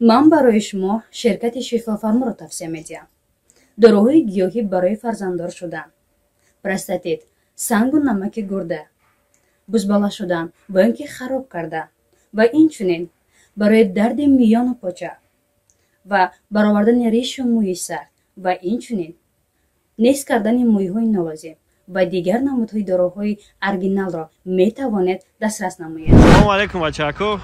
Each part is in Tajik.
Ман барои шумо ширкати Шифофарморо тавсия медиҳам. Доруҳои гиёҳӣ барои фарзанддор шудан, простатит, сангу намаки гурда, бузбала шудан ва ин ки хароб кардан ва инчунин барои дарди миёну поча ва баровардани ришу мӯи сар ва инчунин нест кардани мӯйҳои нолозим ва дигар намудҳои доруҳои оригиналро метавонед дастрас намоед. Салому алайкум, бачако.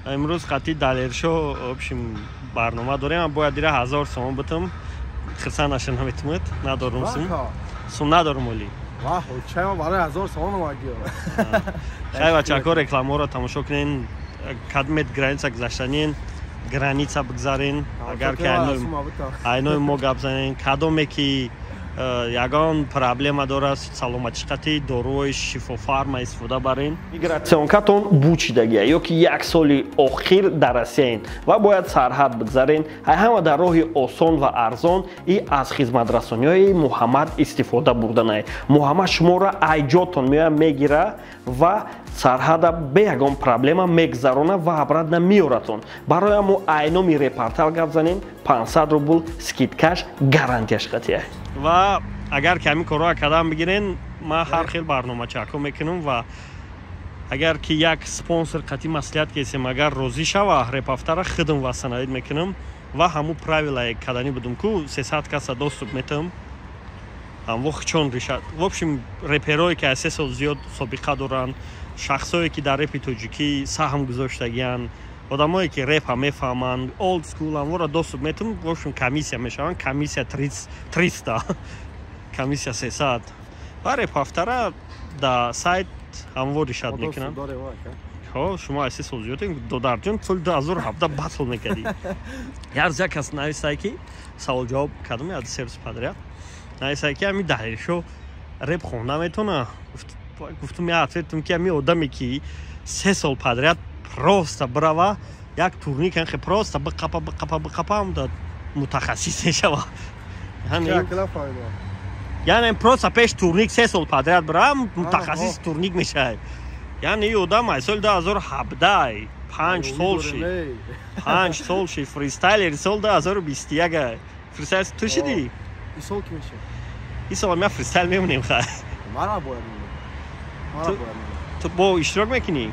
Имрӯз қати Далершо общем барнома дорем. Бояд дира 1000 сомон битам. Хирсан наша наметумад. Надорум сум. Сум надорум оли. Вах, чайма барои 1000 сомон омадиё. Хай, бачако, рекламаро тамошо кунен. Кадмет граница гузаштанин, граница бигзарен. Агар ки айнои мо гап занен, кадоме ки ягон проблема дорад саломатӣ қати, доруҳои Шифофарма истифода барен. Миграционкатон бучидагия ё ки як соли охир дар Россияен ва бояд сарҳад бигзарен, ҳама дар роҳи осон ва арзон и аз хизматрасониҳои Муҳаммад истифода бурданай. Муҳаммад шуморо айҷотон меоя, мегира ва сарҳада бе ягон проблема мегзарона ва обратно меоратон. Барои мо айноми репортал гап занем, 500 рубл скидкаш гарантияш қатия. Ва агар ки ҳамин корҳоро кадам бигирен, ман ҳар хел барномачако мекунам ва агар ки як спонсор қатъи маслиҳат кесем, агар розӣ шава, репафтара худам васанаид мекунам ва ҳамун правилае каданӣ будум ку 300 каса доступ метам, ҳамво чон решад. В общем, реперое ки аз 3 сол зиёд собиқа доранд, шахсое ки дар репи тоҷикӣ саҳм гузоштагиянд, одамое ки репа мефаҳманд, old school, ҳамвора доступ метам. В общем, комиссия мешаванд, комиссия 300, комиссия 300 ва репафтара да сайт ҳамво решад мекунанд. Ҳо, шумо аз 3 сол зиёдем, додарҷон, соли 2017 батл мекардӣ. Як рӯз як кас нависае ки савол ҷавоб кардам, як се рӯз подряд нависае ки ҳамин Далершо реп хонда метавона. Гуфтум, я ответам ки ҳамин одаме ки 3 сол подряд просто брава як турник анхе просто биқапа, биқапа, биқапа, ҳам мутахассис мешава. Яъне просто пеш турник 3 сол подряд бира, мутахассис турник мешавад. Яъне и одам аз соли 2017, 5 сол шид, 5 сол шид фристайлер, сол 2021 фристайл ту шидӣ. Исол ки мешавад? Исол ма фристайл мемонем, хай. Мара бояд. Ту бо иштирок мекунӣ?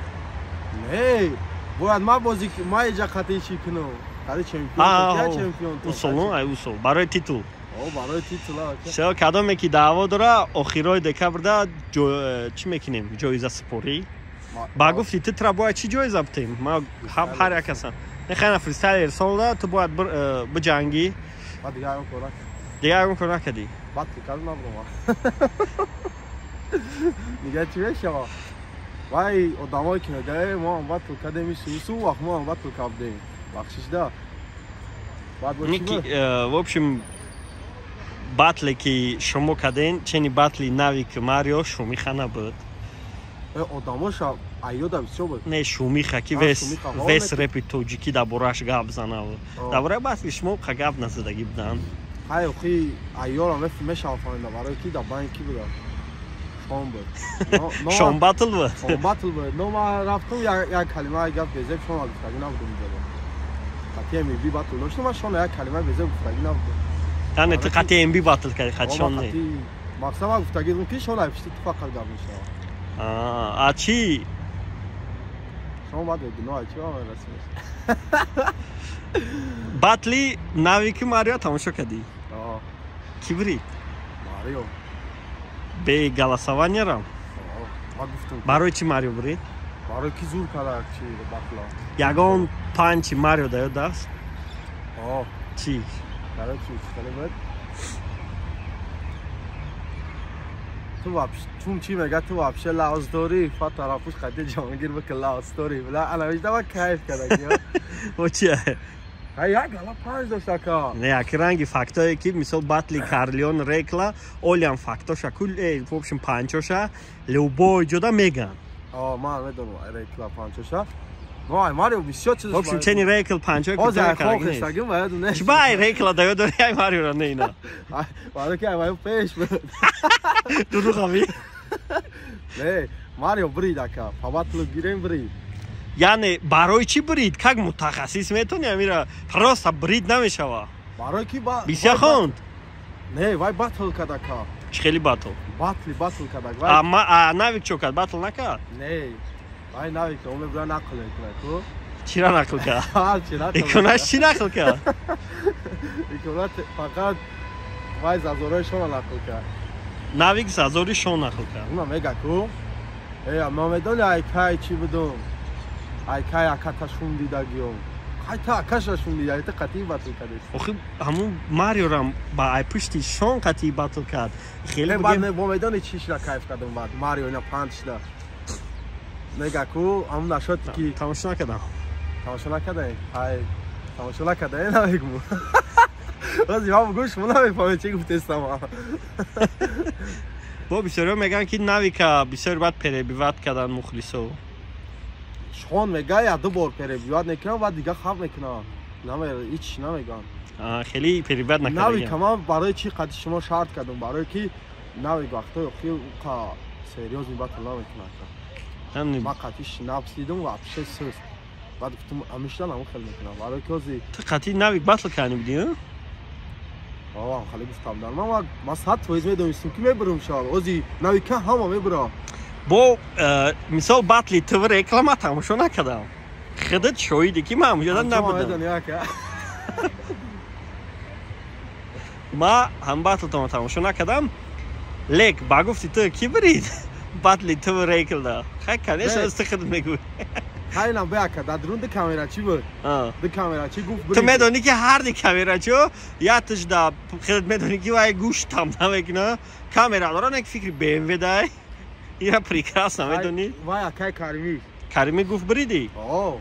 Не, бояд ма бозӣ, ма иҷа қати чӣ кунам? Қати чемпион, чемпион. Усол, ай усол, барои титул. О, барои титул. Шо кадоме ки даъво дора, охирои декабрда чӣ мекунем? Ҷоиза супорӣ. Ба гуфти ту тра бояд чӣ ҷоиза битем? Ма ҳар як каса. Не, хайна фристайлер солда ту бояд биҷангӣ. Ба дигар ягон кор накардам. Дигар ягон кор накардӣ? Батл кардам, набурам. Дигар чӣ мешава? Вай одамое ки мегӯяд, мо ҳам батл кардем, ису вақт мо ҳам батл кардем. Бахшиш да. В общем, батле ки шумо карден, чени батли нави ки Марио шумиха набуд. Одамоша айёда бисёр буд. Не, шумиха ки вес репи тоҷикӣ дар борааш гап занав. Дар бораи батли шумо қа гап назадагӣ буданд. Ҳай, охи айёра мешава фаҳмида, барои ки дар банк ки буда. Шон буд. Шон батл буд. Шон батл буд. Но ман рафтам як калима гап безеб шон гуфтагӣ набудам инҷо. Қатъи МБ батл доштам, ман шон як калима безеб гуфтагӣ набудам. Яъне ту қатъи МБ батл кардӣ, қатъи шон не? Мақсад ман гуфтагӣ будам ки шон айпишти ту фақат гап мешавад. А чӣ? Шон баъд гуноҳ чӣ ба ман расид? Батли нави ки Марио тамошо кардӣ? Кӣ бурид? Марио. Бе голосованиярам? Барои чӣ Марио бурид? Барои ки зур карда чи батла. Ягон панчи Марио да ёд аст? Чӣ? Короче, хеле буд. Ту вообще тум чӣ мега, ту вообще лавз дорӣ, фа тарафуш қати ҷонгир бика лавз дорӣ. Бла ана вижда кайф карда. О чи? Ай як гала панҷ дошт ака. Не, як ранги фактое ки мисол батли Карлион Рекла, олиам фактоша кул, в общем панчоша любой ҷода меган. О, ман медонам Рекла панчоша. Но ай Марио бисёр чиз. В общем, чени Рекл панчо ки ҳозир хостагим ва ёдум не. Чӣ ба ай Рекла да ёд дорӣ, ай Мариора не ина. Барои ки ай Марио пеш буд. Дурӯғ ави? Не, Марио брид ака. Па батлу гирем брид. Яъне барои чӣ брид? Как мутахассис метавони амира просто брид намешава. Барои ки бисёр хонд. Не, вай батл кадака. Чӣ хели батл? Батл кадак. А Навик чо кард? Батл накард? Не. Вай Навик он мебра нақл мекунад, ку? Чира нақл кард? Иконаш чӣ нақл кард? Икона фақат вай зазораи шона нақл кард. Навик зазори шон нақл кард. Уна мега ку? Э, ман медони ай кай чӣ будум? Ай кай аката шун дидагиём. Қайта акаша шун дида, та қатъи батл кардест. Охи ҳамун Мариорам ба ай пушти шон қатъи батл кард. Хеле баъд бо медони чӣ шуда кайф кардам баъд Марио ина панҷ шуда. Мега ку ҳамун нашод ки тамошо накардам. Тамошо накардаем? Ай тамошо накардаем намегум. Боз ман бугӯ шумо намефаҳмед чӣ гуфтестам. Бо бисёриҳо мегӯянд ки Навика бисёр баъд перебиват кардан мухлисо. Шон мега я ду бор перебиват мекунам ва дига хаб мекунам. Ҳеч намегӯям. Хеле перебиват накардагиям. Навика ман барои чӣ қади шумо шарт кардам? Барое ки Навик вақтҳои охир қа серьёзный батл намекунад. Ман қатъи нафс дидам вообще суст. Баъд гуфтам ҳамешан ҳамон хел мекунам. Барое ки ҳози ту қатъи Навик батл кардани будӣ? Ҳа, хеле гуфтам дар ман 100% медонистам ки мебурам шав. Ҳози Навика ҳама мебурам. Бо мисол батли тв реклама тамошо накардам. Худат шоҳиде ки ман ҳамҷода набудам. Ман ҳам батлтонро тамошо накардам. Лек ба гуфти ту ки бурид батли тв реклда? Хай, конечно, ту худат мегӯӣ. Хайнам бияка дар дурун ду камерачӣ буд. Ду камерачӣ гуфт бурид. Ту медонӣ ки ҳар ди камерачиҳо якташ да худат медонӣ ки вай гӯшт там намекунад. Камера дорад як фикри БМВ дай. Ира прекрасно медонӣ. Вай акай Каримӣ. Каримӣ гуфт бриди? О.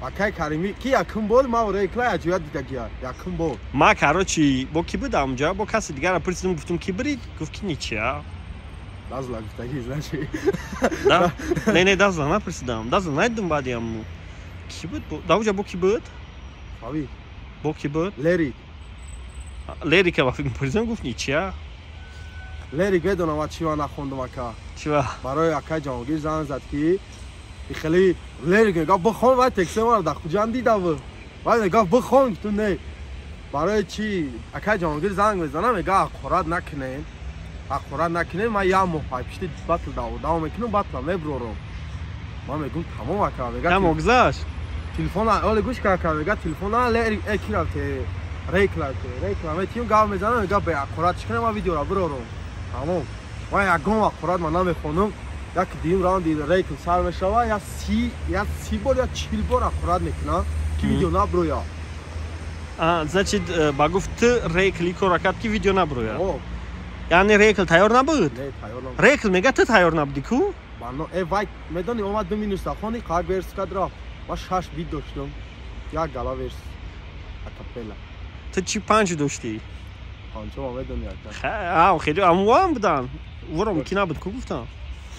Акай Каримӣ ки якум бор ман рекла аҷоиб дидагия. Якум бор. Ма короче бо ки будам онҷа, бо каси дигара пурсидам, гуфтам ки брид, гуфт ки ничия. Дазла гуфтагӣ, значит. Да? Не, не, дазла напурсидам. Дазла надидам баъди ҳаму. Ки буд? Да уҷа бо ки буд? Фави. Бо ки буд? Лерик. Лерика ба фикр пурсидам, гуфт ничия. Лерик медонам ва чӣ ва нахондам ака. Чӣ ва? Барои акай Ҷаҳонгир занг зад ки хеле Лерик мега бихон вай текстҳои маро дар Хуҷанд дида буд. Вай мега бихон, гуфтум не. Барои чӣ акай Ҷаҳонгир занг мезанам, мега ҳақорат накунем. Ҳақорат накунем, ман як моҳ пайпишти батл давом мекунам, батла мебурорам. Ман мегӯм тамом ака, мега. Тамом гузашт. Телефон оле гӯш кар ака, мега телефон Лерик ки рафте, рекла рекла метиём гап мезанам, мега беҳақорат чӣ кунем, ман видеоро бурорам. Тамом. Ман ягон ҳақорат ман намехонам. Як дуюм раунди рейкл сар мешава, я си бор, я 40 бор ҳақорат мекунам, ки видео наброя. Значит, ба гуфт ту рейкли кора кард, ки видео наброя. Яъне рейкл тайёр набуд? Не, тайёр набуд. Рейкл мега ту тайёр набудӣ ку? Вай, медонӣ, омад 2 минус хони, қак верс кард рафт. Ман 6 бит доштам. Як гала верс. Акапелла. Ту чӣ 5 доштӣ? Панҷома медонӣ ака. Ха, хеле амвоам будан. Вором ки набуд ку гуфтам.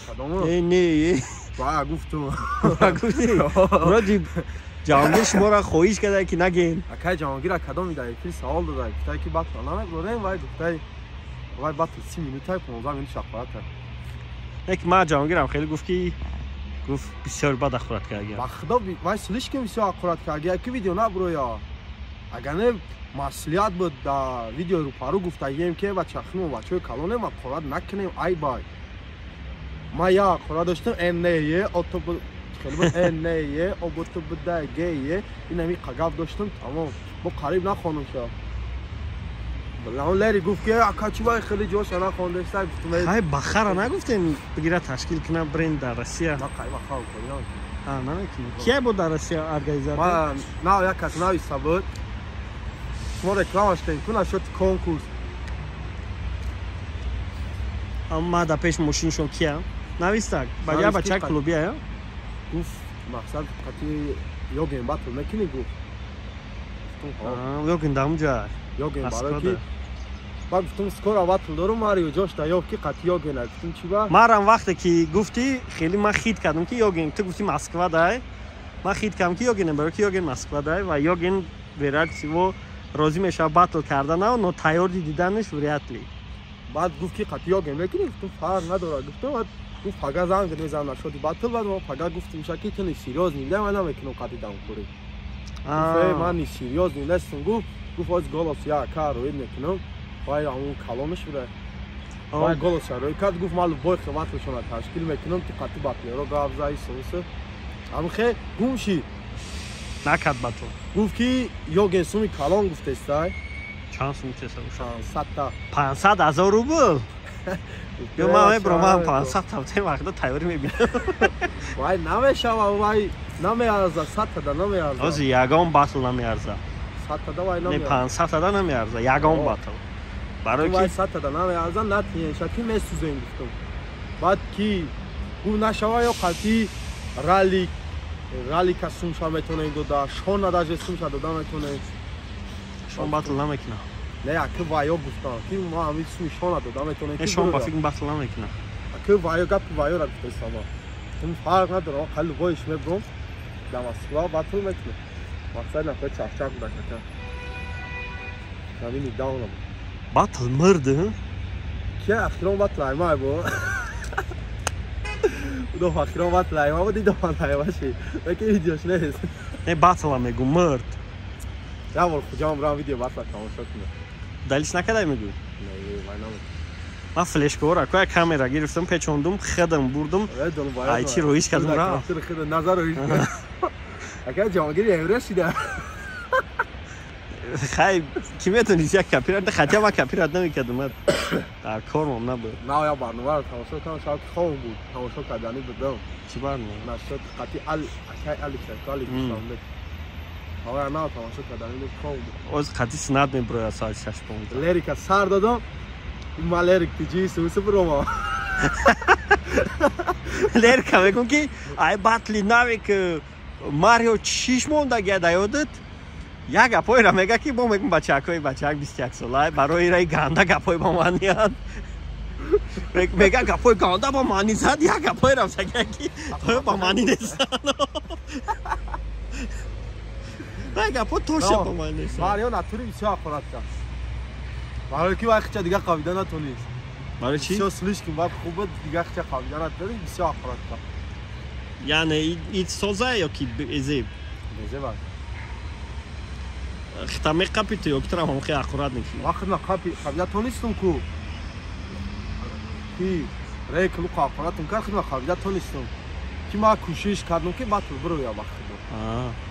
Кадомо? Не, не. Ва гуфтум. Ва гуфтӣ. Вроде Ҷаҳонгир шуморо хоҳиш карда ки нагин. Акай Ҷаҳонгир кадом дар эфир савол дода, гуфтай ки батл намебурем, вай гуфтай вай батл 30 минута 15 минут шақорат кард. Не ки ман Ҷаҳонгирам хеле гуфт ки гуфт бисёр бад ҳақорат кардагиям. Ба худо вай слишком бисёр ҳақорат кардагия ки видео набуроя. Агар не масъулият буд дар видеои рӯпарӯ гуфтагием ки бачахимо бачаҳои калонем ҳақорат накунем, ай бай. Ман як ҳақорат доштам НЕ ОТБ хеле буд НЕ ОБТБ ГЕ ин ҳамин гап доштам, тамом. Бо қариб нахонам шав. Лаон Лери гуфт ки ака чӣ вай хеле ҷоша нахондеста, гуфтам ай бахара нагуфтем бигира ташкил кунам бренд дар Россия. Ман қай бахара кунам. А, намекунӣ. Кия буд дар Россия организатор? Ман на як кас нависта буд. Шумо рекламаш кунед, ку нашуд конкурс. Амма дар пеш мошиншон кия? Навистак. Баъд я бача клубия? Гуфт мақсад қати Йоген батл мекунӣ гуфт. Йоген дар онҷа. Йоген барои ки ман гуфтам скоро батл дорум, Марио ҷош да ёб ки қати Йоген. Гуфтам чӣ ба? Марам вақте ки гуфтӣ хеле ман хит кардам ки Йоген, ту гуфтӣ Москва дай. Ман хит кардам ки Йоген, барои ки Йоген Москва дай ва Йоген вероятно всего розӣ мешавад батл карданав, но тайёр диданаш вряд ли. Баъд гуфт ки қати Йоген мекунӣ, гуфтам фарқ надорад, гуфтам баъд Гуфт пага занг мезанам нашоди батл, баъд мо пага гуфтим ша ки ту не серьёзный, да ман намекунам қади дамхӯрӣ. Гуфт ман не серьёзный нестам, гуфт оз голос я ка роид мекунам. Вай ҳамун каломиш буда. Вай голос роид кард, гуфт ман любой батлшона ташкил мекунам, ту қати батлеро гап заи соуса. Ҳамин хе гум шид. Накард батл. Гуфт ки ёген суми калон гуфтестай. Чанд сум теса? 500 та. 500 ҳазор рубл? Ё ман мебарам, ман 500 та тем вақта тайёрӣ мебинам. Вай намешава, вай намеарза, 100 та да намеарза. Ози ягон батл намеарза. 100 та да вай намеарза. Не 500 та да намеарза, ягон батл. Барои ки вай 100 та да намеарза, натиен ки месӯзем гуфтам. Баъд ки гуфт нашава ё қати ралли раллика сумша метонем дода, шона даже сумша дода метонем. Шон батл намекунад. Не, аки вайо гуфтам, ки мо ҳамин суми шона дода метонем. Не, шон ба фикр батл намекунад. Аки вайо гап вайора гуфтесам. Тум фарқ надорам, қали боиш мебром. Дар Москва батл мекунем. Мақсад нафар чахчах буда кака. Ҳамин даунам. Батл мурд, ки ахирон батл аймай бо. Удо ахирон батл аймай бо дидам аймаши. Лекин видеош нест. Не батла мегу мурд. Я бор хуҷам брам видео батла тамошо кунам. Далиш накардай мегӯй? Не, вай намекунам. Ман флешкаҳоро коя камера гирифтам, печондум, хидам бурдум. Ай чи роиш кардум рафт. Назар роиш. Ака ҷаҳонгир евро шида. Хай, ки метонист як копират, хотя ман копират намекардум, дар кормам набуд. На, я барномаро тамошо кардам, шаб ки хоб буд, тамошо кардани будам. Чӣ барнома? Нашод қати Али, акай Али Шакали душанбе. Ҳавая на тамошо кардани буд, хоб буд. Оз қати синат меброяд соати 6:15. Лерика сар додам, ма лерик тиҷи сусу брома. Лерика мегӯм ки ай батли навик Марио чиш мондагия да ёдат? Як гапҳоеро мега ки мо мегӯм бачаакҳои бачаак 21 сола барои раи ганда гапҳои ба ман ният. Мега гапҳои ганда ба маъни зад, як гапҳоеро зага ки ба маъни нестанд. Вай гапҳо тоша ба маъни нестанд. Марио натури бисёр аққурат кард. Барои ки вай хича дига қавида натонист. Барои чӣ? Бисёр слишком вай хуб буд, дига хича қавида натонист, бисёр аққурат кард. Яъне ит соза ё ки эзеб? Эзеб аст. Хита меқапи ту ё ки тура ҳам хеле аққурат мекунӣ? Вақт на қапи, тонистум ку. Ки рейк луқа аққуратум кард, хидма қабида тонистум. Ки ма кӯшиш кардум ки батл бироя вақт буд.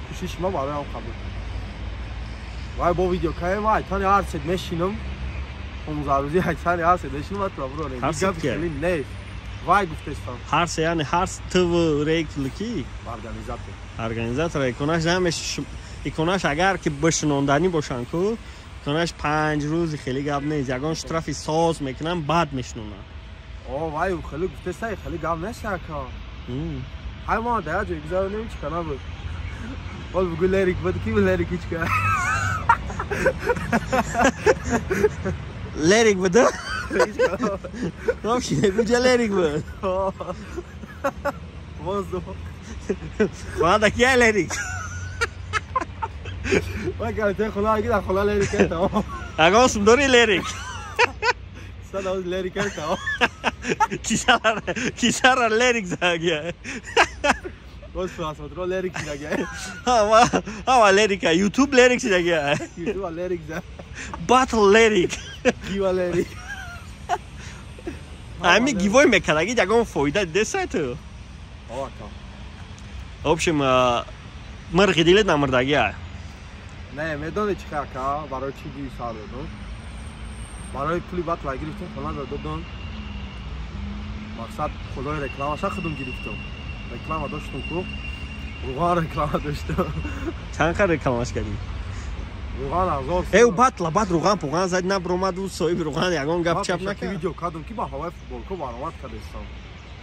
Кӯшиши ма барои ҳам қабул. Вай бо видео каем, ай тани ҳар сет мешинам. 15 рӯзи ай тани ҳар сет мешинам, батл бироем. Гап хеле нест. Вай гуфтестам. Ҳар се, яъне ҳар тв рейк луки? Организатор. Организатор иконаш намеш, иконаш агар ки бишинонданӣ бошанд ку, иконаш 5 рӯзи хеле гап нест. Ягон штрафи соз мекунам, баъд мешинонам. О, вай хеле гуфтестай, хеле гап нест ака. Ҳай мо дар як ҷой гузаронем, ҳеч ка набуд. Бол бугӯ лерик буд, ки лерик ҳеч ка. Лерик буд? Вообще, куҷа лерик буд? Воздух. Мада кия лерик? Ман калитаи хона ки дар хона лерик кардам. Ягон сум дори лерик? Сад лерик кардам. Кисара лерик загия. Боз просмотро лерик загия. Ҳама лерика, YouTube лерик загия. YouTube лерик за. Батл лерик. Гива лерик. Ами гивой мекардаги ягон фоида десай ту? Ака. В общем, мирғи дилет намирдагия. Не, медонӣ чӣ ака, барои чӣ гиви сар додам? Барои пули батла гирифтам, хона додам. Мақсад худои рекламаша худум гирифтам. Реклама доштам ку, руған реклама доштам. Чанд қадр рекламаш кардӣ? Руған 1000. Э, батла баъд руған пуған зад набромаду соҳиби руған ягон гап чап накард. Видео кардам ки ба ҳаваи футболко баромад кардастам.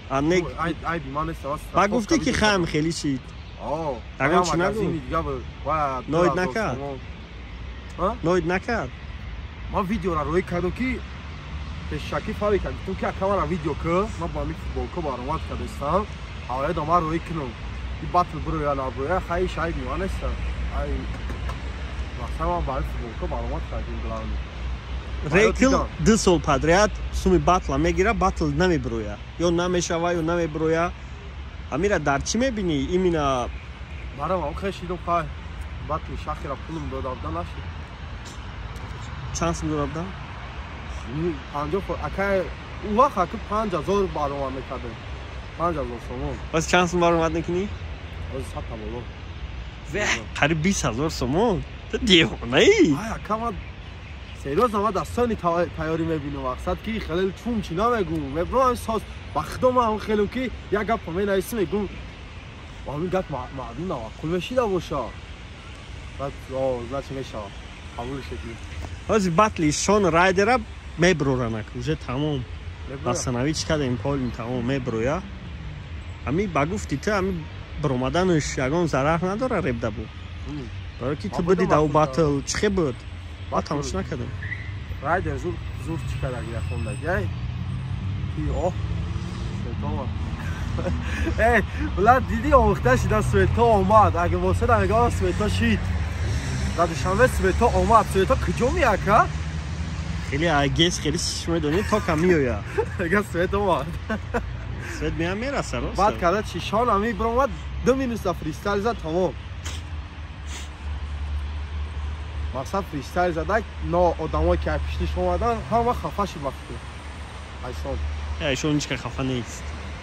А не, айби ман нест. Ба гуфтӣ ки хам хеле шид. Ягон чӣ нагуфт? Ноид накард? Ноид накард? Ман видеоро рӯй кардам ки пешакӣ фабрика гуфтам ки ака мара видео ку, ман ба ҳамин футболко баромад кардастам. Ҳаваи дома рӯй кунам. И батл бироя наброя, хай шайби ман нест. Ай мақсад ман барои футболко баромад кардем главный. Рекл 2 сол подряд суми батла мегира, батл намеброя. Ё намешава, ё намеброя. Амира дар чӣ мебинӣ? Именно барам ам хешидум хай. Батли шахира пулум додавда нашид. Чанд сум додавда? 50 акай у вақт аки 5000 баромад мекардем. 5000 сомон. Бас чанд сум баромад мекунӣ? Оз 100 боло. Қариб 20000 сомон. Ту девонаӣ? Ай ака ман серьёзно ман дастони тайёрӣ мебинам. Мақсад ки хеле чум чи намегум. Мебрам соз ба худо ман хелем ки як гап менависам мегум. Ҳамин гап мардум навақул мешида боша. Баъд значит мешава. Қабул шуд. Ҳозир батли Шон Райдера меброранак уже тамом. Восстановить чӣ кардем полим тамом меброя. Ами ба гуфти ту ами бромаданаш ягон зарар надора репда бу. Барои ки ту буди дав батл чӣ хе буд? Ба тамош накардем. Райдер зур зур чӣ кардаги яхондаги. Ки о Светова. Эй, блад диди омӯхта шида Свето омад. Агар восада мегӯям Свето шид. Дар Душанбе Свето омад. Свето куҷо меяка? Хеле агес хеле медонӣ то кам меоя. Ага Свет омад. Свет мея мераса рост. Баъд када чишон ами бромад 2 минута фристайл зад тамом. Мақсад фристайл задак, но одамое ки пиштиш омадан ҳама хафа шуд вақте. Айшон. Айшон ҳеч ка хафа нест.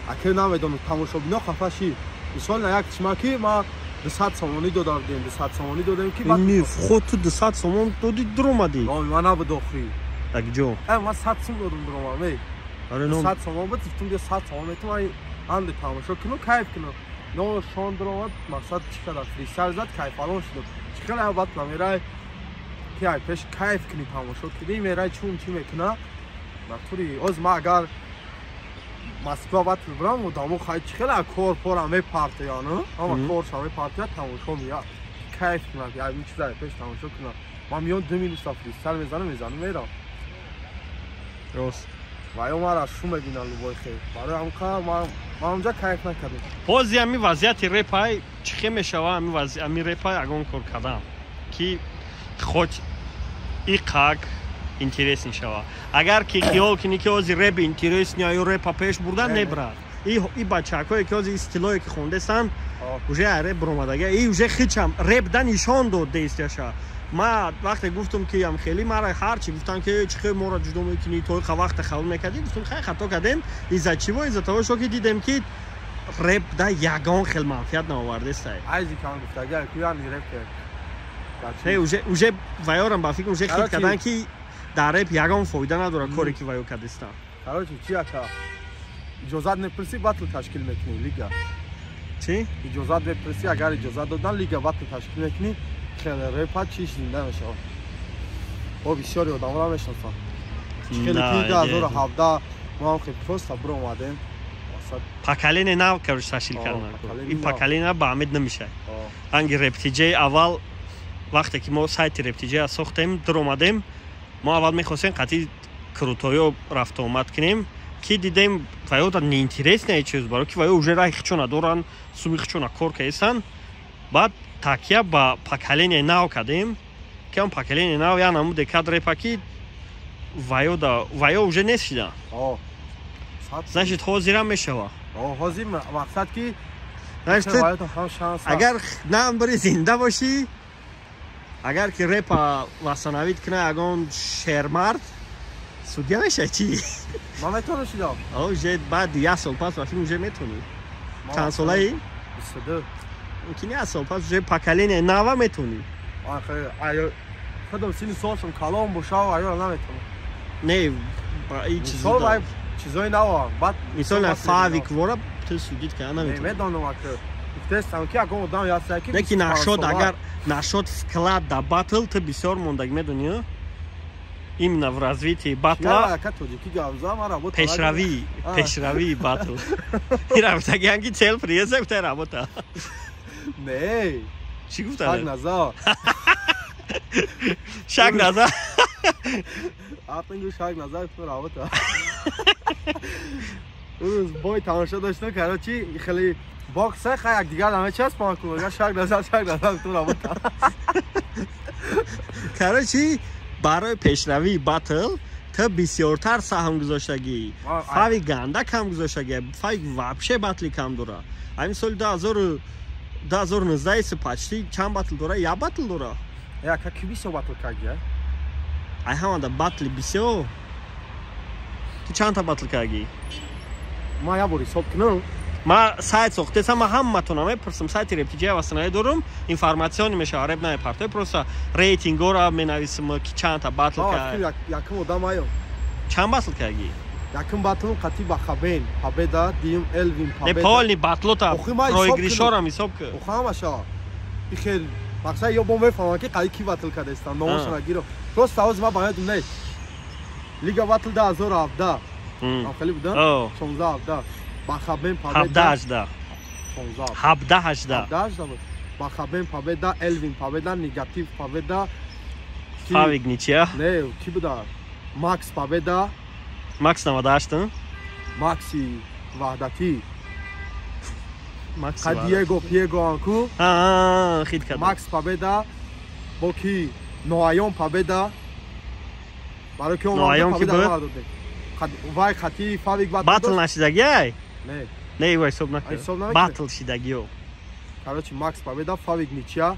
Аки намедонам тамошобино хафа шид. Мисол на як чима ки ма 200 сомонӣ дода будем, 200 сомонӣ додем ки не, худ ту 200 сомон доди дуромадӣ. Ман набуд охи. Так ҷо? Ман 100 сом додум дуромам, эй. 100 сомон буд, гуфтум биё 100 сомон метум, ай анде тамошо кунам, кайф кунам. Но шон дуромад, мақсад чӣ қадар фристайл зад, кайфалон шудам. Чӣ қадар батла мерай ки ай пеш кайф кунӣ тамошо кунӣ, мерай чун чӣ мекуна? Натури оз ма агар Москва батл брам, одамо хай чӣ қадар кор пора мепартоян, ҳама корша мепартояд, тамошо меяд. Кайф кунад, ай ин чиза пеш тамошо кунад. Ман миён 2 минута фристайл мезанам, мерам. Рост. Ва ё мара шу мебинам любой хел. Барои ҳамқа ман онҷа кайф накардам. Ҳозир ҳами вазъияти репай чӣ хел мешава, ҳами репай ягон кор кардам ки хоть иқак интересный шава. Агар ки хиёл кунӣ ки ҳозир реп интересный ё репа пеш бурдан небрад. И бачакое ки ҳозир истилое ки хондесанд уже реп баромадага, и уже хичам реп да нишон дод действияша. Ма вақте гуфтум ки ам хеле мара ҳарчи гуфтам ки чӣ хел моро ҷудо мекунӣ, то қа вақте қабул мекардӣ, гуфтум хай хато кардем. Из-за чего? Из-за того, что ки дидем ки реп да ягон хел манфиат наовардестай. Айзи кам гуфтага, ки яъни реп ки. Уже ваёрам ба фикр уже хит кардан ки дар реп ягон фоида надорад коре ки ваё кардистан. Короче, чи ака? Иҷозат мепурсӣ, батл ташкил мекунӣ, лига. Чӣ? Иҷозат мепурсӣ, агар иҷозат додан, лига батл ташкил мекунӣ, хеле репа чиш зинда мешавад. О бисёри одамро мешиносам. Хеле ки 2017 мо ҳам хеле просто биромадем. Поколение нав короче ташкил кардан. Ин поколение ба амид намешавад. Анги рептиҷаи аввал вақте ки мо сайти рептиҷая сохтем, дуромадем, мо аввал мехостем қатъи крутоё рафтуомад кунем, ки дидем ваёда неинтересная чиз, баро ки ваё уже раҳи хичона доранд, суми хичона кор карданд. Баъд такя ба поколение нав кардем, ки он поколение нав я намуде кад репа ки ваё уже нест шида. Значит, ҳозирам мешава. Ҳозир мақсад ки агар нам бири зинда бошӣ, агар ки репа восстановить кунад ягон шермард, судья мешавад чӣ? Ман метавонам шидам. Уже баъд як сол пас ба филм уже метавонӣ. Чанд солаи? 22. Мумкин як сол пас уже поколение нава метавонӣ. Худам сини солшам калон бошав, аёра наметавонам. Не, ин чизо чизои нава. Баъд мисол на Фавик вора ту судить карда наметавонӣ. Медонам ака. Гуфтестам ки ягон одам яста ки не ки нашод, агар нашод вклад да батл ту бисёр мондаг медонӣ? Именно в развитии батла пешравии батл. Рафтагианги цел приезда гуфта работа. Не. Чӣ гуфта? Шаг назад. Шаг назад. Атангу шаг назад гуфта работа. Рӯз бой тамошо доштам, короче, хеле бокса хай якдигар намечаспанд ку, шаг назад, шаг назад гуфта работа. Короче, Барои пешравии батл ту бисёртар саҳм гузоштагӣ. Фави ганда кам гузоштагӣ. Фави вообще батли кам дора. Ҳамин соли 2019 почти чанд батл дора? Як батл дора. Яка ки бисёр батл кардӣ? Ай ҳамада батли бисёр. Ту чандта батл кардӣ? Ман як бор ҳисоб кунам. Ма сайт сохтесам, ма ҳаматона мепурсам, сайти рептиҷия васанаи дорум, информатсиони мешава, реп намепартой, просто рейтингора менависам, ки чандта батл кард. Якум одам аё. Чанд батл кардӣ? Якум батлм қати Бахабен, Победа, дуюм Элвин Победа. Не полни батлота, проигрышорам ҳисоб кун. Охи ҳамаша. Ихел мақсад ё бо мефаҳмам ки қади ки батл кардастам, номошона гирам. Просто ҳозир ман ба ёдам нест. Лига батл 2017. Ам хеле буда? 16 17. Бахабен Победа. 17 18. 17 18. 17 18. Бахабен Победа, Элвин Победа, Негатив Победа. Фавик ничья? Не, ки буда? Макс Победа. Макс 98. Макси Ваҳдатӣ. Макс Диего Пиего анку. Хит кард. Макс Победа. Бо ки Ноаён Победа. Барои ки Ноаён ки буд? Вай хати Фавик батл. Батл нашидагӣ ай? Не. Не, ива ҳисоб накард. Батл шидагиё. Короче, Макс Победа, Фавик ничья.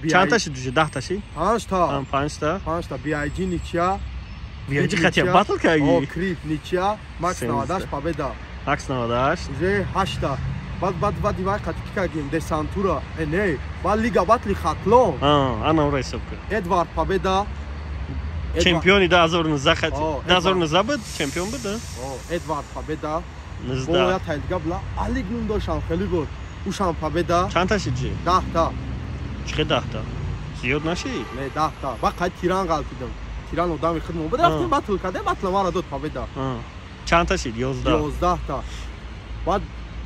Чандта шид уже? 10та шид? 5та. 5та. 5та. BIG ничья. BIG хати батл кардӣ? О, Крип ничья, Макс 98 Победа. Макс 98. Уже 8та. Баъд вай хати ки кардем? Десантура. Не, баъд Лига батли Хатлон. Ана ура ҳисоб кун. Эдвард Победа. Чемпиони 2019 хати. 2019 буд? Чемпион буд, а? Эдвард Победа. 19. Бояд тайдига була. Алик нум доштам, хеле буд. Ушам Победа. Чандта шид ҷи? 10та. Чӣ 10та? Зиёд нашид? Не, 10та. Баъд қайд Тиран ғалтидам. Тиран одами худмон буд. Рафтем батл кардем, батл мара дод Победа. Чандта шид? 11. 11та. Баъд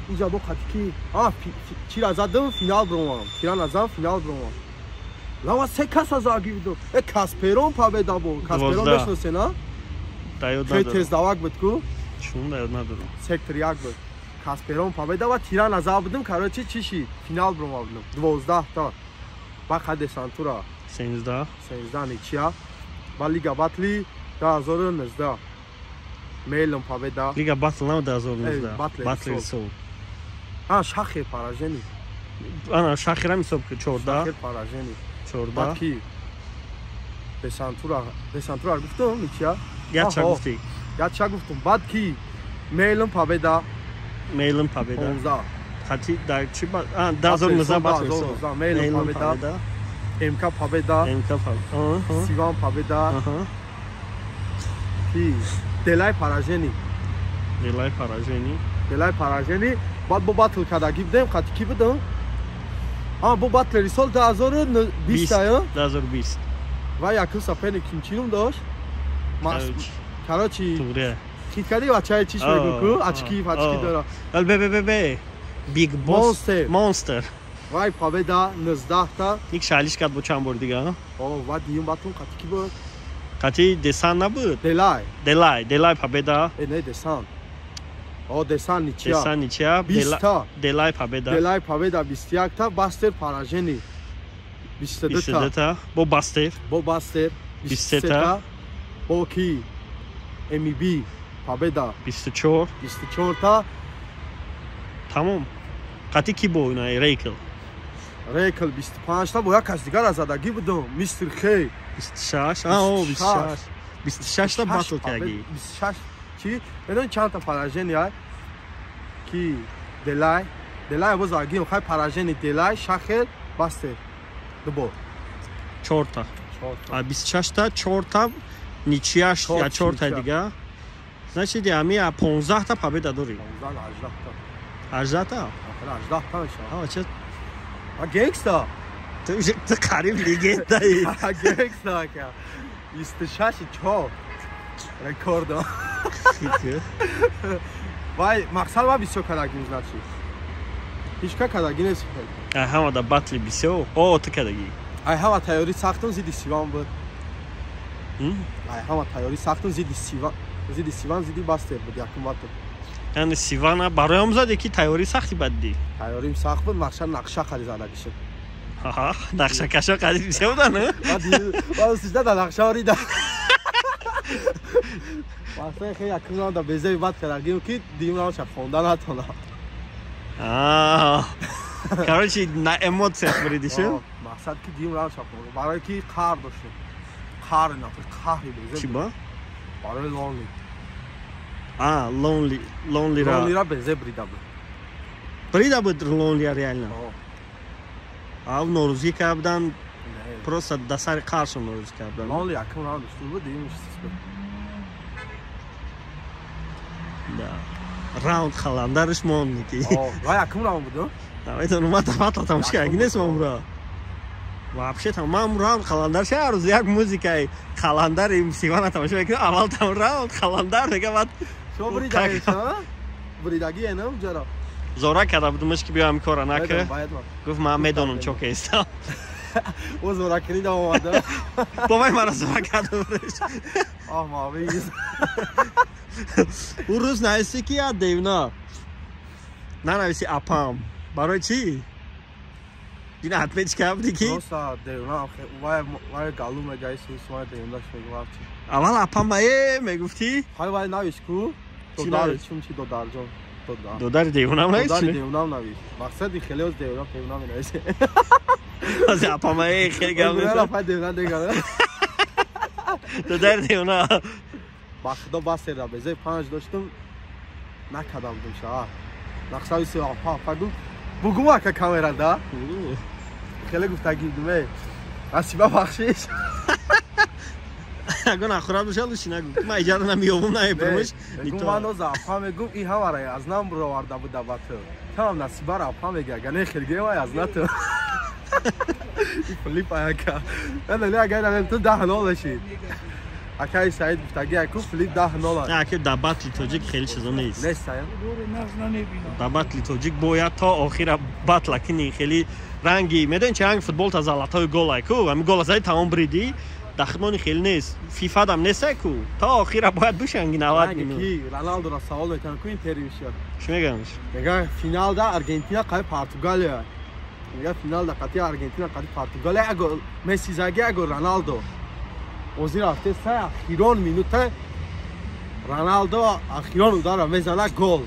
инҷа бо қати ки чира задам, финал бромам. Тиран азам, финал бромам. Лава се кас аз аги будам. Касперон Победа бо. Касперон мешносе, на? Да ёд надорам. Тездавак буд ку? Чун да ёд надорам. Сектор 1 буд. Касперон Победа ва Тиран аза будам, короче чӣ шид? Финал бромам будам. 12та. Баъд қад десантура. 13. 13 ничья. Ба Лига батли 2019. Мейлон Победа. Лига батл на 2019. Батли сол. Шахер поражение. Ана шахерам ҳисоб кун 14. Шахер поражение. 14. Баъд ки десантура гуфтам, ничья. Яча гуфтӣ. Яча гуфтам. Баъд ки Мейлон Победа. Мейлон Победа. 15. Хати дар чи 2019 батл сол. Мейлон Победа. МК Победа. МК Победа. Сиван Победа. Ки Делай поражение. Делай поражение. Делай поражение. Баъд бо батл кардагӣ будем, хати ки будам? Бо батлери сол 2020, а? 2020. Ва якум соперник кимчинум дошт? Короче, хит кардӣ бачаи чиш мегӯ ку? Ачки, пачки дора. Бе. Big Boss Monster. Вай Победа 19та. Ник шалиш кард бо чанд бор дига? Ва дуюм батлум қати ки буд? Қати Десан набуд? Делай. Делай Победа. Не, Десан. Десан ничья. Десан ничья. 20та. Делай Победа. Делай Победа 21та, Бастер поражение. 22та. Бо Бастер. Бо Бастер 23та. Бо ки? МБ Победа 24. 24та. Тамом. Қати ки бо ина Рейкл? Рейкл 25та бо як кас дигар аз задагӣ будам. Мистер Хей 26. 26. 26та батл кардӣ. 26 чи? Медонӣ чандта поражение ки Делай, Делай боз агим хай поражение Делай, Шахер, Бастер. Ду бор. 4та. 26та, 4та, ничьяш, я 4та дига. Значит, ами 15та победа дорӣ. 15, 18та. 18та? 18та мешавад. Ча? Гангста. Ту қариб легендаи. Гангста ака. 26 4 рекордо. Вай, мақсад ва бисёр кардагим, значит. Ҳеҷ ка кардагӣ нест. Ай ҳама да батли бисёр. О, ту кардагӣ. Ай ҳама тайёрӣ сахтам зидди Сиван буд. Ай ҳама тайёрӣ сахтам зидди Сиван, зидди Сиван, зидди Бастер буд якум батл. Яъне Сивана бароям заде ки тайёрӣ сахти бад дидӣ? Тайёрим сахт буд, мақсад нақша хари задагӣ шуд. Аҳа, нақшакашо қадим бисёр будан, баъд сижда да нақша орида. Мақсад хеле якум раунд да безеби бад кардагим ки дуюм раундша хонда натонам. Короче, на эмоциях буридишу? Мақсад ки дуюм раундша хонда. Барои ки қаҳр доштем. Қаҳр нафар, қаҳри безеб. Чӣ ба? Барои Lonely. А, Lonely, Lonely ра. Lonely ра безеб брида буд. Брида буд Lonely реально. А норӯзӣ кардан просто да сари қаршо норӯзӣ кардан. Lonely якум раунд буд, дуюмш сис буд. Да. Раунд халандарш монд ки. Ва якум раунд буд? Намедонам, ман батла тамошо карда нестам амра. Вообще там ман раунд қаландар ша рӯз як музикаи қаландари Сивана тамошо мекунам, аввал там раунд қаландар мега, баъд шумо бридаги бридаги енам ҷаро. Зора карда будумаш ки биё ҳамин кора накар. Гуфт ман медонам чо кестам. О зора кирида омада. Бобай мара зора карда будаш. Оҳ мавиз. Ӯ рӯз нависи ки я девна. Нанависи апам. Барои чӣ? Дина ҳатман чӣ кардӣ ки? Просто девна вай вай галу мегаи сус вай девна шуд вақти. Аввал апам э мегуфтӣ? Хай вай навис ку? Додар чун чи додарҷон. Додари девонам навис? Додари девонам навис. Мақсади хеле оз девона девона менавис. Ози апама э хеле гап нест. Апа девона дегара. Додари девона. Ба худо бас ера безе панҷ доштум накардам будум ша. Нақшаи си апа апа гуфт бугум ака камера да. Хеле гуфтагӣ будум э. Насиба бахшиш. Ягон ахурат боша лучи нагу. Ман иҷара намеёбум намебурмаш. Мегум ман оз апа мегум и ҳамара аз нам буроварда буда ба ту. Тамам насибара апа мега агар не хелге вай аз на ту. И флип аяка. Не агар ту 10-0 беши. Акаи Саид гуфтагӣ аку флип 10-0. Не аки дар батли тоҷик хеле чизо нест. Нест сая? Дар батли тоҷик бояд то охира батла кини хеле ранги медонӣ чи ранги футбол та золотой гол айку ҳами гола зади тамом бриди. Дахмони хеле нест. Фифадам нест ку. То охира бояд бишанги 90 минут. Ки Роналдоро савол мекунам ку интервью шуд. Чӣ мегӯяш? Мега финал да Аргентина қай Португалия. Мега финал да қати Аргентина қати Португалия аго Месси заги аго Роналдо. Озир рафте сай ахирон минута Роналдо ахирон удара мезана гол.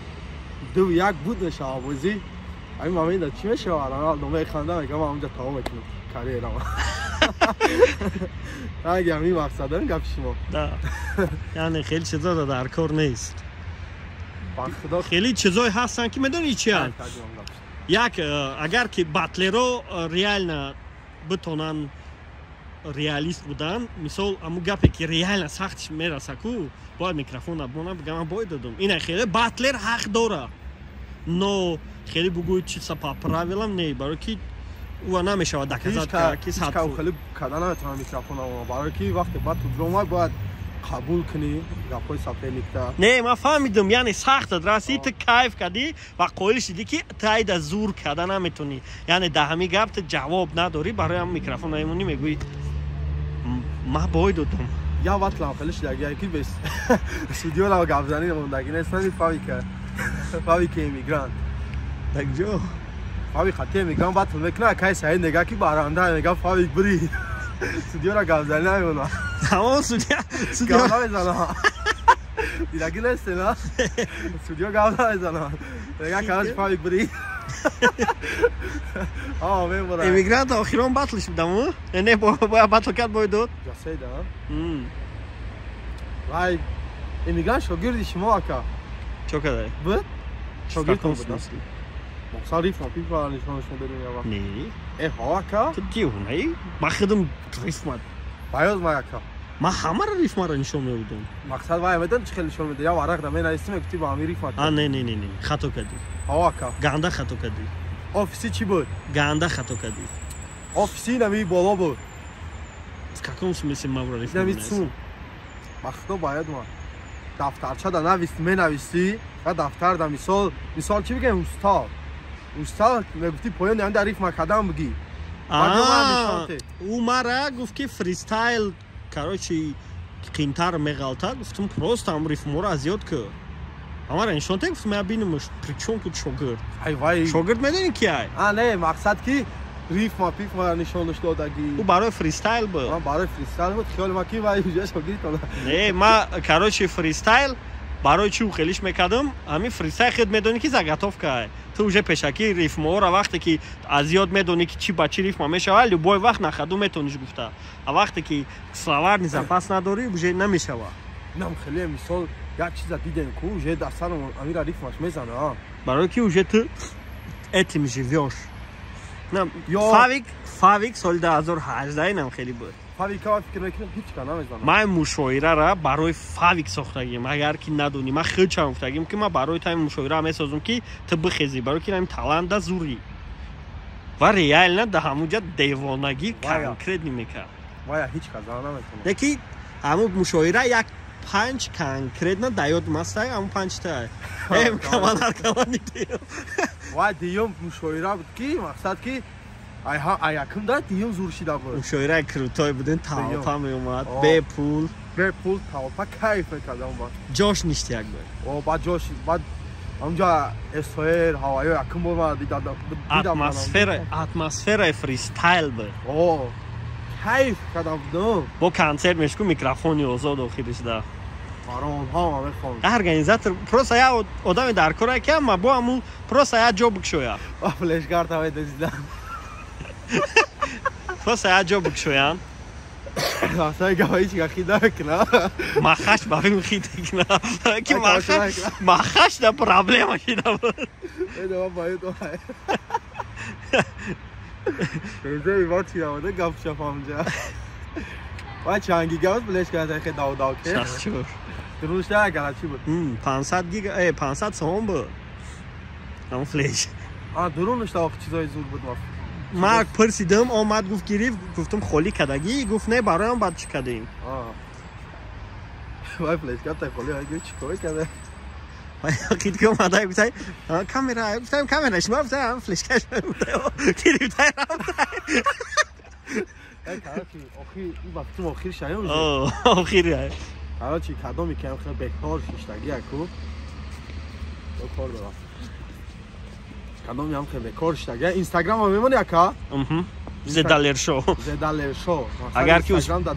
2-1 буд мешава бозӣ. Ҳамин момента чӣ мешава? Роналдо механда мега ман онҷа тамом мекунам карьерама. Ранги ҳамин мақсадам гапи шумо. Да. Яъне хеле чизо дар кор нест. Хеле чизое ҳастанд ки медонӣ чиянд? Як агар ки батлеро реально битонанд реалист будан, мисол аму гапе ки реально сахтш мераса ку, бояд микрофон абмона бигам ман бой додум. Ина хеле батлер ҳақ дора. Но хеле бугӯй чиса по правилам не, барои ки ӯ намешавад доказать кард ки сад хеле карда наметавонам микрофонам, барои ки вақте батл омад бояд қабул кунӣ гапҳои соперникта. Не, ман фаҳмидум, яъне сахтат расид, ту кайф кардӣ ва қоил шидӣ ки ту айда зур карда наметонӣ. Яъне дар ҳамин гап ту ҷавоб надорӣ, барои ҳам микрофон намемонӣ, мегӯӣ ман бой додум. Я батлам хеле шидагия ки бес судиёра гапзанӣ мондагӣ нест, нами фавика. Фавики эмигрант. Так ҷо? Фавик хати эмигрант батл мекунад, акай Саид мега ки баранда, мега Фавик бирӣ. Судиёра гапзанӣ намемонад. Тамом судья гап намезанад. Дидагӣ нестем, а? Судья гап намезанад. Мега короче Фавик бирӣ. А, мебарад. Эмигрант охирон батлш будам, не бояд батл кард бой дод. Ҷасейда, вай эмигрант шогирди шумо ака. Чо кадай? Буд? Шогирдтон буд? Мақсад рифма пифа нишонашон додем я вақт. Не. Э, ҳо ака? Ту девонаи? Ман худам рифма. Баёз ман ака. Ман ҳамаро рифмаро нишон медодам. Мақсад вай медон чӣ хеле нишон медод? Я варақ да менависти мегуфти ба ҳамин рифма. А, не, не, не, не, хато кардӣ. Ҳо ака. Ганда хато кардӣ. Офиси чӣ буд? Ганда хато кардӣ. Офиси нами боло буд. В каком смысле ман рифма? Нами цун. Ба худо бояд ман. Дафтарча да навист менависти, ва дафтар да мисол, мисол чӣ бигем устод. Устод мегуфти поён ям дар рифма кадам бигӣ. Ӯ мара гуфт ки фристайл, короче, қинтар меғалта, гуфтум просто ам рифморо аз ёд ку. Амара нишон те гуфтум я бинумш, причём тут шогирд? Ай вай. Шогирд медонӣ ки ай? А не, мақсад ки Рифма пифма нишонаш додагӣ. Ӯ барои фристайл буд. Барои фристайл буд. Хиёли ма ки вай уже шогирд дода. Не, ма короче фристайл барои чӣ хелиш мекардам? Ҳамин фристайл хед медонӣ ки заготовка. Ту уже пешакӣ рифмаҳоро вақте ки аз ёд медонӣ ки чӣ ба чӣ рифма мешавад, любой вақт на ходу метавониш гуфта. А вақте ки словарный запас надорӣ, уже намешавад. Нам хеле мисол як чиза дидем ку уже дар сарам амира рифмаш мезана. Барои ки уже ту этим живёшь. Фавик соли 2018 нам хеле буд. Фавика фикр мекунам ҳеҷ ка намезанам. Ман мушоирара барои Фавик сохтагим. Агар ки надонӣ, ман хеле гуфтагим ки ман барои тами мушоира месозам ки ту бихезӣ, барои ки ҳамин таланта зурӣ. Ва реально да ҳамунҷа девонагӣ конкретно мекард. Вая ҳеҷ ка зана наметавонам. Леки ҳамун мушоира як панҷ конкретно да ёд мастай, ҳамун панҷта. Эм каманар камани диюм. Вай диюм мушоира буд ки мақсад ки ай якум да диюм зур шида буд. Мушоира крутой будин, толпа меомад, бепул. Бепул толпа кайф мекардам бад. Ҷош ништяк буд. О, бад ҷош, бад ҳамунҷа СОР ҳаваё якум бор ман дидам. Атмосфераи фристайл буд. О, кайф кардам будам. Бо концерт мешку микрофони озод охириш да. Организатор просто я одами дар кора ки ама бо аму просто я ҷо бикшоя. Флешкарта медозидам. Просто я ҷо бикшоян. Асай гавай чи хида кна. Махаш ба филм хида кна. Ки махаш махаш да проблема шида буд. Э да ба ю то. Безе иват шида буд гап шафамҷа. Вай чанд гига буд флешкарта хе дав дав ке? 64. Дурушта галачи буд. 500 гига, 500 сом буд. Ам флеш. А дурунушта ох чизои зур буд ма. Ман пурсидам, омад гуфт гирифт, гуфтам холӣ кардагӣ, гуфт не, бароям баъд чӣ кардем. Вай флешкарта холӣ ай чӣ кор карда? Вай қид ки омада гуфтай, камера, гуфтам камера шумо гуфтам флешкаш гирифтай рафтай. Короче, охир, ин вақтум охир шаём. О, охир. Короче, кадоми ки хеле бекор шиштагӣ яку. Кор дорам. Кадоми ҳам хеле бекор шиштагӣ. Инстаграм мемонӣ ака? Зедалер шоу. Зедалер шоу. Агар ки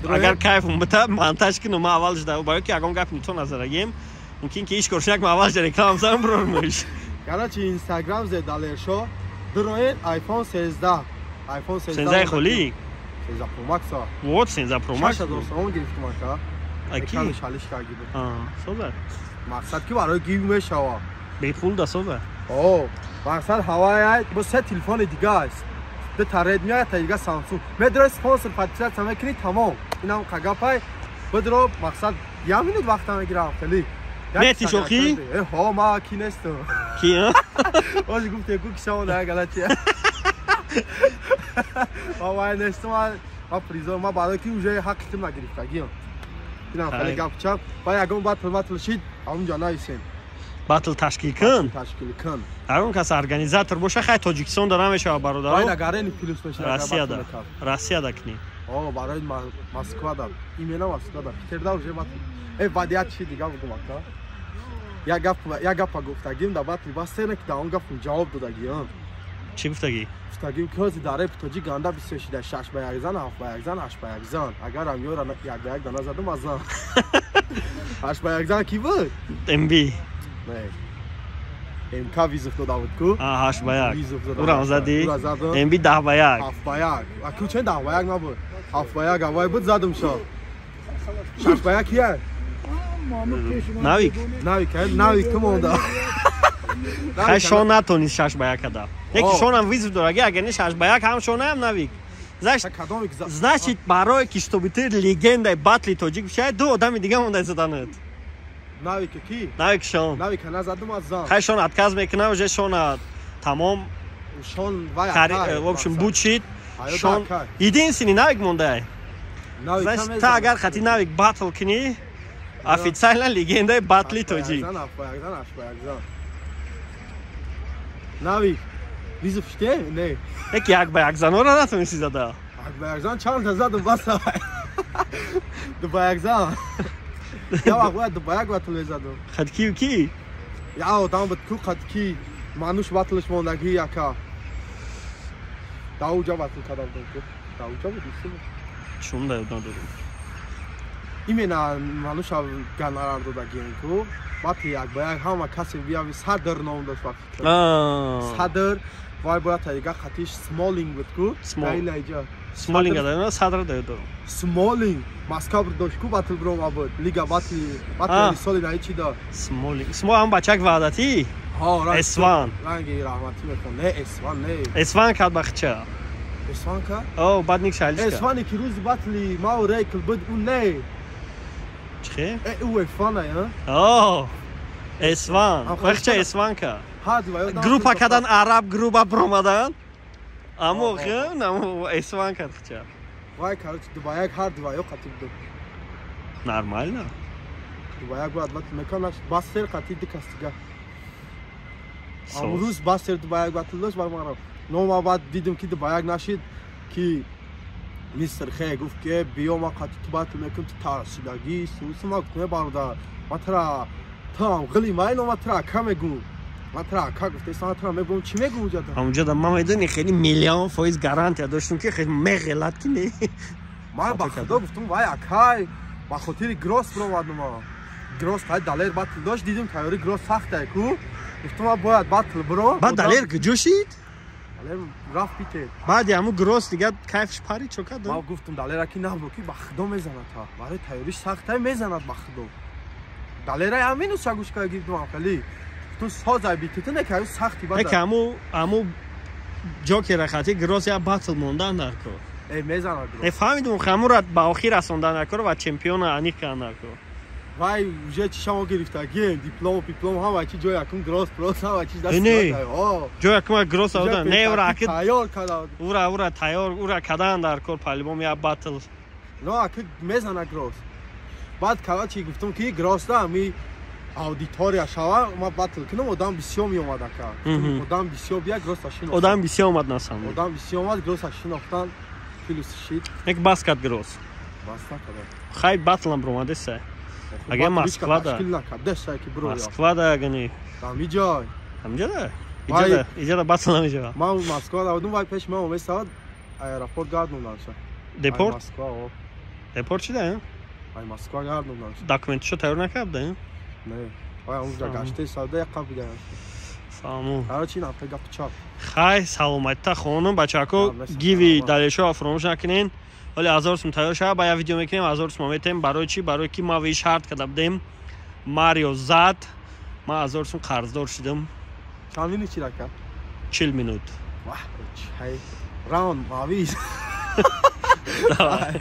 агар кайф бита монтаж кунам, ман аввал жда, барои ки ягон гап нито назарагем. Мумкин ки ҳеҷ кор шак, ман аввал жда реклама зам брормуш. Короче, Инстаграм Зедалер шоу. Дуроен iPhone 13. iPhone 13 холӣ. 13 Pro Max. Вот 13 Pro Max. 6000 сомон гирифтам ака. Аки? Экранаш ҳалиш карди буд. Соза. Мақсад ки барои гив мешава. Бепул да соза. О, мақсад ҳавай бо се телефони дига аст. Ду та Redmi, та дига Samsung. Медро спонсор подписаться мекунӣ тамом. Инам қагапай бидро мақсад як минут вақта мегирам хеле. Мети шохи? Э, ҳо, ма ки нестам. Ки? Ози гуфте ку кишамо да галати. Ма вай нестам, ма призор, ма барои ки уже ҳаққи худам нагирифтагиам. Инам хеле гап чап. Ва ягон батл шид, ҳамунҷа нависем. Батл ташкил кун. Ташкил кун. Ягон кас организатор боша, хай Тоҷикистон да намешава бародаро. Вай нагарени плюс мешава. Россияда. Россияда кни. О, барои Москвада. Именно Москвада. Питерда уже батл. Э, баъд як чи дига бугум ака. Як гапа гуфтагим да батли бас сена ки да он гапам ҷавоб додагиам. Чӣ гуфтагӣ? Гуфтагим ки ҳозир дар реп тоҷик ганда бисёр шида 6 ба 1 зан, 7 ба 1 зан, 8 ба 1 зан. Агар ам ёра 1 ба 1 да назадам аз зан. 8 ба 1 зан ки буд? МБ. Не. МК визов дода буд ку? А, 8 ба 1. Урам задӣ? МБ 10 ба 1. 7 ба 1. А ку чен 10 ба 1 набуд? 7 ба 1 аввай буд задам шо. 6 ба 1 кия? Навик. Навик, Навик ку монда. Хай шон натонист 6 ба 1 када. Яки шонам визов дораги, агар не 6 ба 1 ҳам шонаам Навик. Значит, барои ки чтобы ты легендаи батли тоҷик бишавӣ, ду одами дига монда заданат. Навик ки? Навик шон. Навик назадум аз зан. Хай шон отказ мекунам, уже шона тамом. Шон вай. В общем, бучид. Шон единственный Навик мондай. Значит, та агар хати Навик батл кунӣ, официально легендаи батли тоҷик. Навик визов ште? Не. Яки як ба як занора натонисти зада. Як ба як зан чанд та задам бас. Ду ба як зан. Я вақт бояд ду ба як батл мезадам. Хат ки ки? Я одам буд ку хат ки мануш батлш мондагӣ яка. Дауҷа батл кардам ку. Дауҷа буд, чун да ёд надорам. Именно мануша гонорар додагием ку. Батли як ба як ҳама касе бияви Садр ном дошт вақт. Садр вай бояд таига қатиш Смолинг буд ку. Смолинг. Смолинг да, Садр да ёд дорам. Смолинг Москва дошт ку батл брома буд. Лига батли батли соли наи чи да. Смолинг. Смол ҳам бачак ваҳдатӣ? Ҳа, Эсван. Ранги раҳматӣ мекун. Не, Эсван не. Эсван кад бахча. Эсван ка? О, баъд ник шалиш ка. Эсване ки рӯзи батли мау рейкл буд, ӯ не. Чихе? Э, ӯ Эсван ай, а? О, Эсван. Бахча Эсван ка. Группа кадан араб группа бромадан. Амо хе, намо Эсван кад хча. Вай, короче, дубаяк ҳар дубаё қатиб буд. Нормально. Дубаяк бояд батл мекунаш, басер қатиб ду кас дига. Амрӯз басер дубаяк батл дошт бар ман. Но ма баъд дидим ки дубаяк нашид ки мистер Хе гуфт ки биё ма қатиб ту батл мекунам, ту тарсидагӣ, сусу ма гуфтам бародар, ма тра там ғили май но ма тра ака мегум. Ма тра ака гуфтам, ма тра мегум, чӣ мегум уҷада? Ҳамуҷада ма медони хеле миллион фоиз гарантия доштум ки хеле меғелат ки не. Ман ба худо гуфтам вай акай, ба хотири Гросс бировардам ма. Гросс тай Далер батл дошт, дидим тайёри Гросс сахтай ку. Гуфтам ма бояд батл биро. Баъд Далер куҷо шид? Далер рафт Питер. Баъди ҳаму Гросс дига кайфш парид чо кард? Ман гуфтам Далера ки набро ки ба худо мезанад та. Барои тайёриш сахтай мезанад ба худо. Далера ҳам минус гӯшка гирифтам хеле. Гуфтам созай битета не ки сахти бад. Не ки ҳаму Ҷокера хати Гросс я батл мондан дар кор. Э, мезанад Гросс. Не фаҳмидум, ҳамура ба охир расондан дар кор ва чемпиона аниқ кардан дар кор. Вай уже чишамо гирифтагием, диплом, диплом, ҳама чи ҷои якум Гросс, Гросс, ҳама чи даст. Не, ҷои якум Гросс одан. Не, ура аки тайёр кардам. Ура тайёр, ура кадан дар кор по-любому я батл. Но аки мезана Гросс. Баъд короче гуфтам ки Гросс да ми аудитория шава, ма батл кунам, одам бисёр меомад ака. Одам бисёр бия Гросса шинохт. Одам бисёр омад на самом. Одам бисёр омад, Гросса шинохтан, плюс шид. Нек бас кард Гросс. Бас накард. Хай батлам бромадеса. Агар Москва да. Москва да агани. Ҳамиҷой. Ҳамиҷо да? Иҷода, иҷода батл намешава. Ман Москва да будум, вай пеш ман омесад аэропорт гардондан ша. Депорт? Москва, о. Депорт чи да? Ай Москва гардондан ша. Документшо тайёр накард да? Не. Вай онҷа гаштаи савда як қабл гардон. Фаҳму. Короче, ин ҳафта гапи чап. Хай, саломатта хонум, бачако, гиви далешо фаромӯш накунен. Вале 1000 сум тайёр шава, ба я видео мекунем, 1000 сум метем. Барои чӣ? Барои ки ма виш шарт карда будем. Марио зад, ма 1000 сум қарздор шудам. Чанд минут чӣ рака? 40 минут. Ваҳ, чай. Раунд мавиз. Давай.